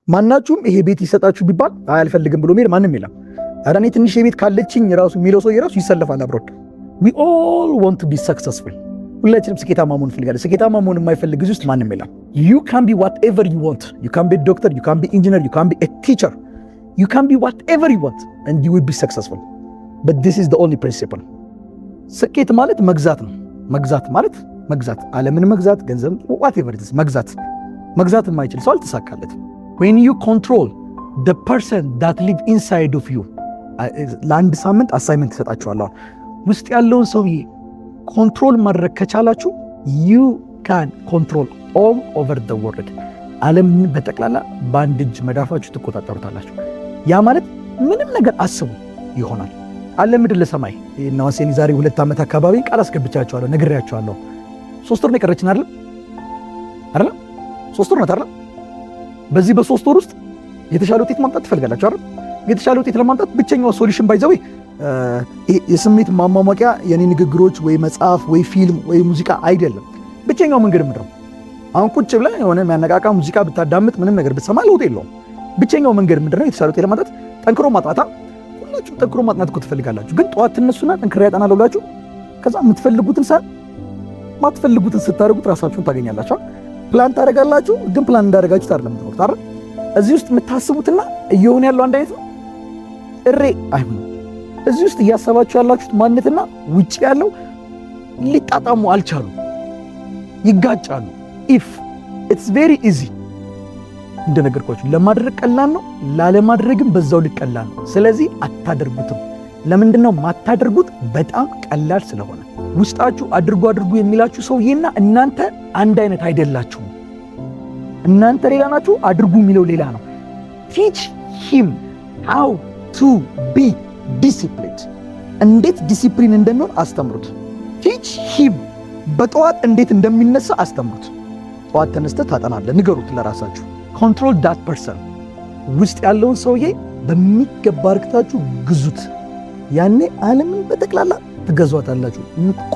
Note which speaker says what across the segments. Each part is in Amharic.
Speaker 1: ማናችሁም ይሄ ቤት ይሰጣችሁ ቢባል አይ አልፈልግም ብሎ ሚል ማንም የለም። ኧረ እኔ ትንሽ ቤት ካለችኝ ራሱ የሚለው ሰው የራሱ ይሰለፋል አብሮት። We all want to be successful። ሁላችንም ስኬታማ መሆን እንፈልጋለን። ስኬታማ መሆን የማይፈልግ እዚህ ውስጥ ማንም የለም። You can be whatever you want. You can be doctor, you can be engineer, you can be a teacher, you can be whatever you want and you will be successful, but this is the only principle። ስኬት ማለት መግዛት ነው። መግዛት ማለት መግዛት፣ ዓለምን መግዛት፣ ገንዘብ፣ whatever it is መግዛት። መግዛት የማይችል ሰው አልተሳካለትም። When you control the person that live inside of you፣ ለአንድ ሳምንት assignment እሰጣችኋለሁ። ውስጥ ያለውን ሰውዬ control ማድረግ ከቻላችሁ you can control all over the world። ዓለምን በጠቅላላ በአንድ እጅ መዳፋችሁ ትቆጣጠሩታላችሁ። ያ ማለት ምንም ነገር አስቡ ይሆናል። ቃል ለምድር ለሰማይ እናዋሴን የዛሬ 2 ዓመት አካባቢ ቃል አስገብቻቸዋለሁ፣ ነግሬያቸዋለሁ። 3 ወር ነው የቀረችን፣ አይደለም? አይደለም? 3 ወር ናት፣ አይደለም? በዚህ በ3 ወር ውስጥ የተሻለ ውጤት ማምጣት ትፈልጋላችሁ፣ አይደል? የተሻለ ውጤት ለማምጣት ብቸኛው solution, by the way፣ የስሜት ማሟሟቂያ የኔ ንግግሮች ወይ መጽሐፍ ወይ ፊልም ወይ ሙዚቃ አይደለም። ብቸኛው መንገድ ምንድን ነው? አሁን ቁጭ ብለህ የሆነ የሚያነቃቃ ሙዚቃ ብታዳምጥ፣ ምንም ነገር ብትሰማ ለውጥ የለውም። ብቸኛው መንገድ ምንድን ነው? የተሻለ ውጤት ለማምጣት ጠንክሮ ማጥናታ። ሁላችሁም ጠንክሮ ማጥናት እኮ ትፈልጋላችሁ። ግን ጠዋት ትነሱና ጠንክሬ ያጠናለሁ ብላችሁ ከዛ የምትፈልጉትን ሰ ማትፈልጉትን ስታደርጉት ራሳችሁን ታገኛላችሁ። ፕላን ታደርጋላችሁ፣ ግን ፕላን እንዳደረጋችሁት አይደለም የምትኖሩት፣ አይደል? እዚህ ውስጥ የምታስቡትና እየሆነ ያለው አንድ አይነት ነው። እሬ አይሆንም። እዚህ ውስጥ እያሰባችሁ ያላችሁት ማንነትና ውጭ ያለው ሊጣጣሙ አልቻሉም፣ ይጋጫሉ። If it's very easy፣ እንደነገርኳችሁ ለማድረግ ቀላል ነው፣ ላለማድረግም በዛው ልክ ቀላል ነው። ስለዚህ አታደርጉትም። ለምንድን ነው ማታደርጉት? በጣም ቀላል ስለሆነ። ውስጣችሁ አድርጉ አድርጉ የሚላችሁ ሰውዬና እናንተ አንድ አይነት አይደላችሁም። እናንተ ሌላ ናችሁ፣ አድርጉ የሚለው ሌላ ነው። Teach him how to be disciplined። እንዴት ዲሲፕሊን እንደሚሆን አስተምሩት። Teach him፣ በጠዋት እንዴት እንደሚነሳ አስተምሩት። ጠዋት ተነስተህ ታጠናለህ፣ ንገሩት ለራሳችሁ። Control that person። ውስጥ ያለውን ሰውዬ በሚገባ አርግታችሁ ግዙት። ያኔ ዓለምን በጠቅላላ ትገዟታላችሁ።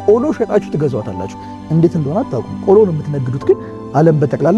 Speaker 1: ቆሎ ሸጣችሁ ትገዟታላችሁ። እንዴት እንደሆነ አታውቁም። ቆሎ ነው የምትነግዱት፣ ግን ዓለም በጠቅላላ